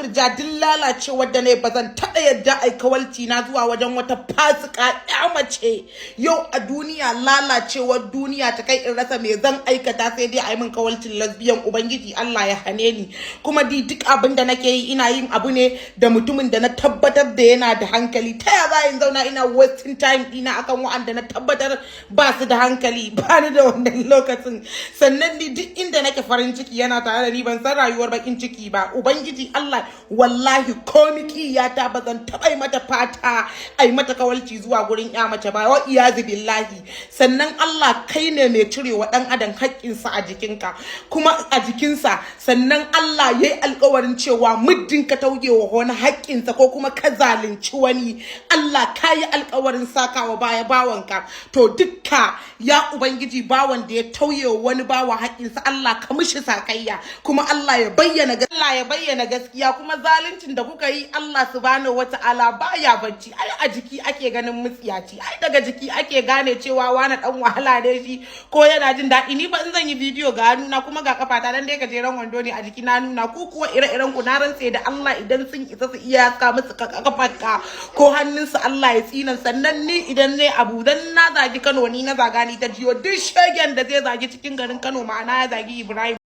Murja, duk lalacewar da ne, ba zan taɓa yadda ai kawalci na zuwa wajen wata fasika ya mace. Yau a duniya, lalacewar duniya ta kai in rasa me zan aikata sai dai ai min kawalcin lesbian, Ubangiji Allah ya hane ni. Kuma di duk abin da nake yi, ina yin abu ne da mutumin da na tabbatar da yana da hankali. Ta ya za in zauna ina wasting time dina akan wa'anda na tabbatar ba su da hankali? Ba ni da wannan lokacin. Sannan ni duk inda nake, farin ciki yana tare da ni. Ban san rayuwar bakin ciki ba. Ubangiji Allah, wallahi ko ta ba zan taɓa yi mata fata ai mata kawalci zuwa gurin ya mace ba, wa iyazu billahi. Sannan Allah, kai ne mai cirewa dan adam haƙƙinsa a jikinka kuma a jikinsa. Sannan Allah yayi alƙawarin cewa muddin ka tauye wa wani haƙƙinsa ko kuma ka zalunci wani, Allah, ka yi alƙawarin sakawa baya bawanka. To dukka, ya Ubangiji, bawan da ya tauye wa wani bawa haƙƙinsa, Allah ka mishi sakayya. Kuma Allah ya bayyana gaskiya. Kuma zaluncin da kuka yi, Allah Subhanahu wata'ala baya bacci. Ai a jiki ake ganin mutsiyaci, ai daga jiki ake gane cewa wani dan wahala ne shi ko yana jin daɗi. Ni ba in zan yi bidiyo, ga hannuna kuma ga kafata, dan dai gajeren wando ne a jiki na nuna. Ku kuwa ire-iren ku, na rantse da Allah, idan sun isa su iya haska musu kafarka ko hannunsu, Allah ya tsinan. Sannan ni idan ne abu dan na zagi Kano, ni na zaga, ni ta jiyo. Duk shegen da zai zagi cikin garin Kano, ma'ana ya zagi Ibrahim.